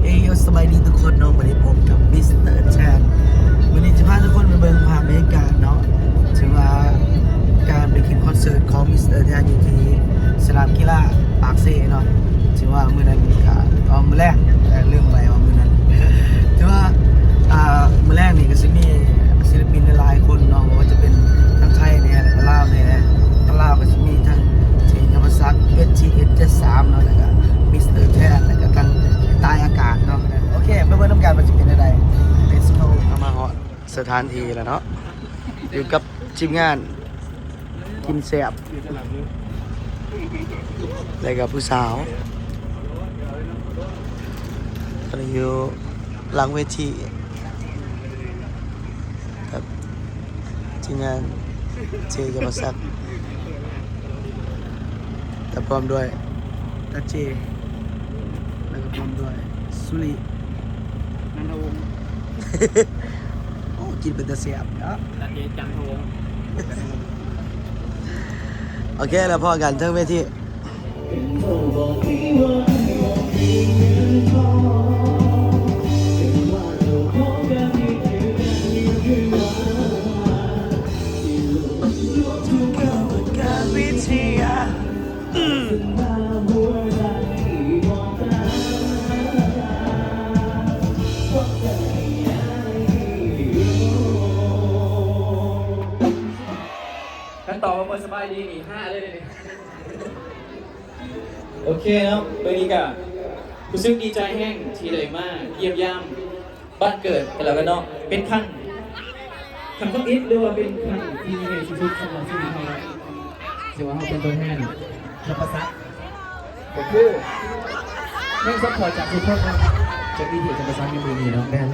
ເອີ ສະບາຍດີທຸກຄົນເນາະ, ມື້ນີ້ພົບກັບມິສເຕີແທນ. ມື້ນີ້ຈະພາທຸກຄົນໄປເບິ່ງພາບບັນຍາກາດເນາະ, ຖືວ່າການໄປຂຶ້ນຄອນເສີດຂອງມິສເຕີແທນຢູ່ທີ່ສະໜາມກິລາປາກເຊເນາະ. ຖືວ່າມື້ນັ້ນກະ ເອີ ມື້ແລງ ເອີ ລືມໄປວ່າມື້ນັ້ນ ຖືວ່າ ອ່າ ມື້ແລງນີ້ກະຊິມີສິນລະປິນຫຼາຍໆຄົນເນາະ, ບໍ່ວ່າຈະເປັນທັງໄທແດ່ ແລ້ວກະລາວແດ່. ທາງລາວກະຊິມີທັງເຈ ທຳມະສັກ ເອັດທີເອັດ ເຈັດສາມເນາະ, ແລ້ວກະມິສເຕີແທນ ແລ້ວກະທັງຕາຍອາກາດເນາະ. ໂອເຄ ໄປເບິ່ງນຳກັນວ່າຊິເປັນແນວໃດ. Let's go. ເຮົາມາຮອດສະຖານທີ່ແລ້ວເນາະ, ຢູ່ກັບທີມງານກິນແຊບ ແລ້ວກະຜູ້ສາວ. ຕອນນີ້ຢູ່ຫຼັງເວທີກັບທີມງານເຈ ທຳມະສັກ ແລະ ພ້ອມດ້ວຍຕາເຈ ແລ້ວກະພ້ອມດ້ວຍສຸລິ ນັນທະວົງ. ໂອ້ ກິນເປັນຕາແຊບເນາະ ຕາເຈ ຈັນທະວົງ. ໂອເຄ ແລ້ວພໍ້ກັນເທິງເວທີ. ຄັນຕອບວ່າບໍ່ສະບາຍດີນີ້ ຫ້າເລີຍເດ. ໂອເຄເນາະ, ມື້ນີ້ກະຮູ້ສຶກດີໃຈແຮງທີ່ໄດ້ມາຢ້ຽມຢາມບ້ານເກີດກັນແລ້ວກັນເນາະ. ເປັນຄັ້ງ ຄັ້ງທຳອິດ ຫຼືວ່າເປັນຄັ້ງທີ່ໃຫຍ່ທີ່ສຸດສຳລັບຊີວິດເຮົາເນາະ, ທີ່ວ່າເຮົາເປັນຕົວແທນຈຳປາສັກ ກໍຄືແຮງຊັບພອດຈາກທຸກຄົນເນາະ ຈະມີທີ່ຈຳປາສັກໃນມື້ນີ້ເນາະ. ແມ່ນ.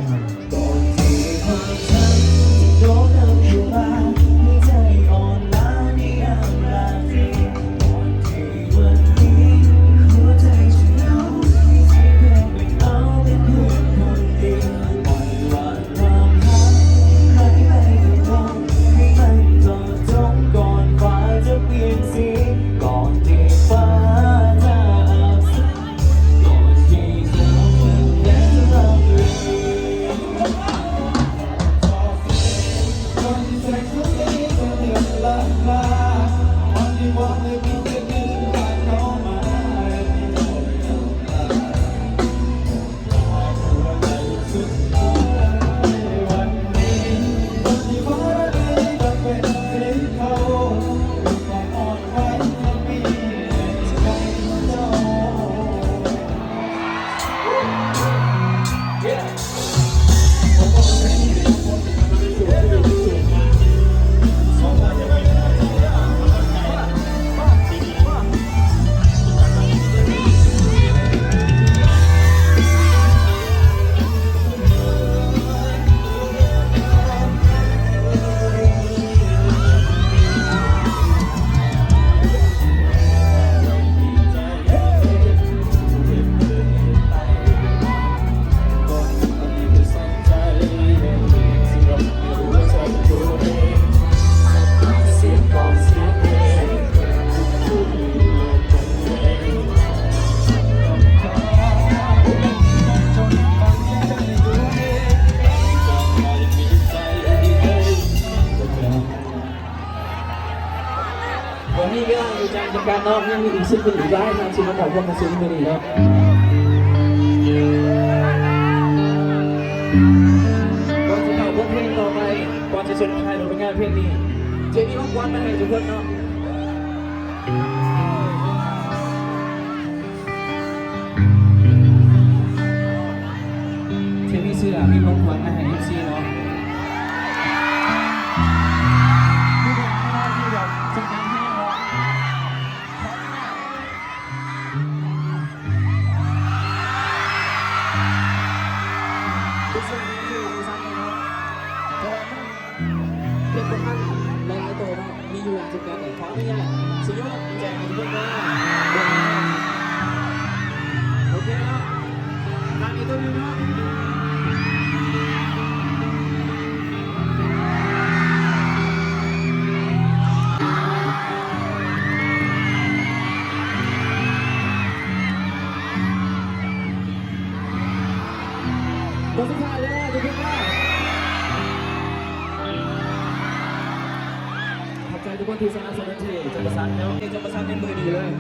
ວັນນີ້ກະຮູ້ຈັກກັນເນາະ, ຍັງມີອີກສິບຄົນອີກຫຼາຍທ່ານທີ່ມາເຂົ້າຮ່ວມງານເນາະ. ກ່ອນຈະເຂົ້າບົດເພງຕໍ່ໄປ, ກ່ອນຈະສຸດທ້າຍຂອງງານເພງນີ້, ຈະມີຂອງຂວັນມາໃຫ້ທຸກຄົນເນາະ. ທີ່ມີເສື້ອ ມີຂອງຂວັນມາໃຫ້ເອັຟຊີເນາະ. ຄືແບບ ຄືແບບ ຈັດໜັກແຮງເນາະ. ເພງບໍ່ທັນຫຼາຍໆໂຕເນາະ ມີຢູ່ຢ່າງຈຳກັດ. ຂໍອະນຸຍາດ ຊິຍົກແຈກໃຫ້ທຸກຄົນເດີ. ໂອເຄເນາະ ຕາມອີກໂຕໜຶ່ງເນາະ. ຕົວສຸດທ້າຍເດີທຸກຄົນເດີ. ຂອບໃຈທຸກຄົນທີ່ສະໜັບສະໜູນເທ ຈຳປາສັກເນາະ ເທ ຈຳປາສັກເປັນມືດີເລີຍ.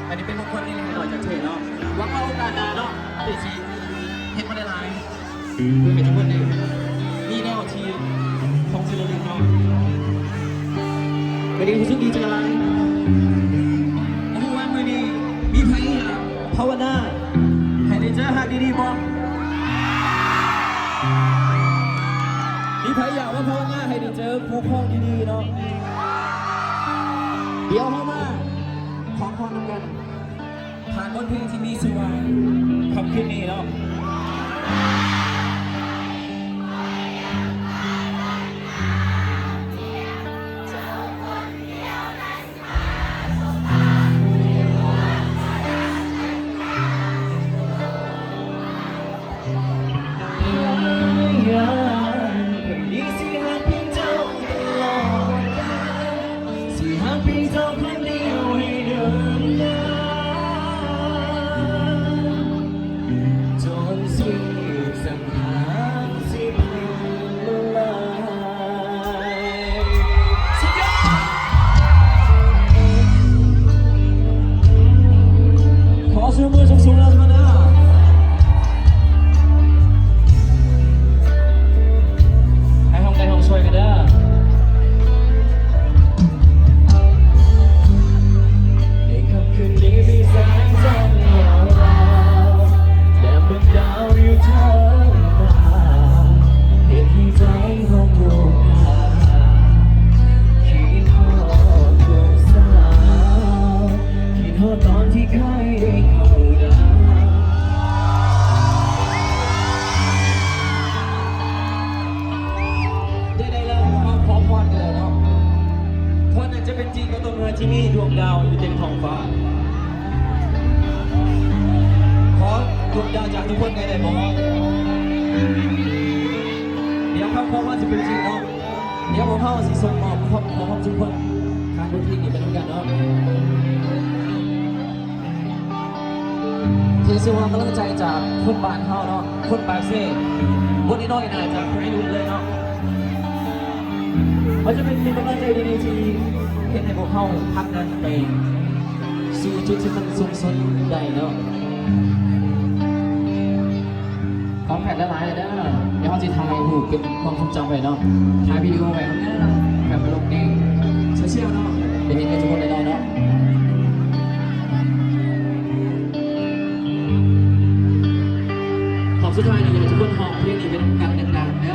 ອັນນີ້ເປັນຂອງຂວັນເລັກໆນ້ອຍໆຈາກເທເນາະ. ຫວັງວ່າໂອກາດໜ້າເນາະ ເທຊິເຮັດມາຫຼາຍໆ ເພື່ອໃຫ້ທຸກຄົນໄດ້ມີແນວທີ່ຂອງທີ່ລະລຶກເນາະ. ມື້ນີ້ຮູ້ສຶກດີໃຈຫຼາຍ. ບໍ່ຮູ້ວ່າມື້ນີ້ມີໃຜຢາກພາວະນາໃຫ້ໄດ້ເຈີຮັກດີໆບໍ່? ມີໃຜຢາກມາພາວະນາໃຫ້ໄດ້ເຈີຄູ່ຄອງດີໆເນາະ? ດຽວເຮົາມາຂໍພອນນຳກັນ ຜ່ານບົດເພງທີ່ມີຊື່ວ່າ ຄ່ຳຄືນນີ້ເນາະ. ສຸດຍອດ! ຂໍສຽງມືສູງໆເດີທຸກຄົນເດີ. ໃຫ້ຫ້ອງໃດຫ້ອງຊ່ວຍກັນເດີ. ໃນຄ່ຳຄືນນີ້ມີແສງຈັນລາວໆ ແລະເບິ່ງດາວຢູ່ເທິງຟ້າ ເຮັດໃຫ້ໃຈເຮົາໂຍກຫາ ຄິດຮອດຜູ້ສາວ ຄິດຮອດຕອນທີ່ເຄີຍໄດ້ເຂົ້າດາວ. ໄດ້ ໄດ້ແລ້ວ ເຮົາຂໍພອນກັນແລ້ວເນາະ. ພອນນັ້ນຈະເປັນຈິງກໍຕໍ່ເມື່ອທີ່ມີດວງດາວຢູ່ເຕັມທ້ອງຟ້າ. ຂໍດວງດາວຈາກທຸກຄົນໄດ້ ໄດ້ບໍ່? ດຽວຄຳຂໍພອນຊິເປັນຈິງເນາະ. ດຽວພວກເຮົາຊິສົ່ງມອບຄວາມ ຄວາມສຸກຄົນຂ້າງເວທີນີ້ໄປນຳກັນເນາະ. ຖືຊື່ວ່າກຳລັງໃຈຈາກຄົນບ້ານເຮົາເນາະ ຄົນປາກເຊ ບໍ່ໜ້ອຍໜ້າຈາກໃຜລຸ້ນເລີຍເນາະ. ມັນຈະເປັນ ເປັນກຳລັງໃຈດີໆທີ່ເຮັດໃຫ້ພວກເຮົາຜັກດັນໄປສູ່ຈຸດທີ່ມັນສູງສຸດໄດ້ເນາະ. ຂອບໃຈຫຼາຍໆເດີ. ດຽວເຮົາຊິຖ່າຍຮູບເປັນຄວາມຊົງຈຳໄວ້ເນາະ. ຖ່າຍວິດີໂອໄວ້ນຳເດີ ແບບໄປລົງໃນໂຊຊຽວເນາະ. ໄດ້ເຫັນກັນທຸກຄົນແນ່ນອນເນາະ. ຮອບສຸດທ້າຍນີ້ ຢາກໃຫ້ທຸກຄົນຮ້ອງເພງນີ້ໄປນຳກັນດັງໆເດີ.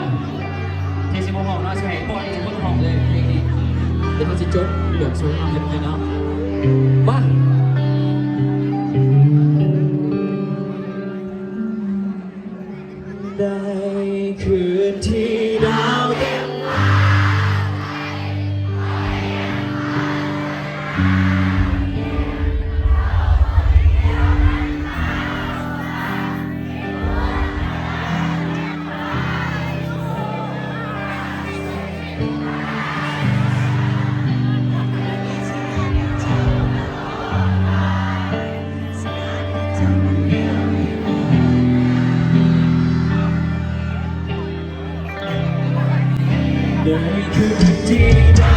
ເພງຊິບໍ່ຮ້ອງເນາະ ຊິໃຫ້ປ່ອຍໃຫ້ທຸກຄົນຮ້ອງເລີຍເພງນີ້. ດຽວເຮົາຊິຈົບແບບສວຍງາມເລີຍເນາະ. ມາ. ໃນຄືນທີ່ດາວເຕັມ ໃນຄືນທີ່ດາວ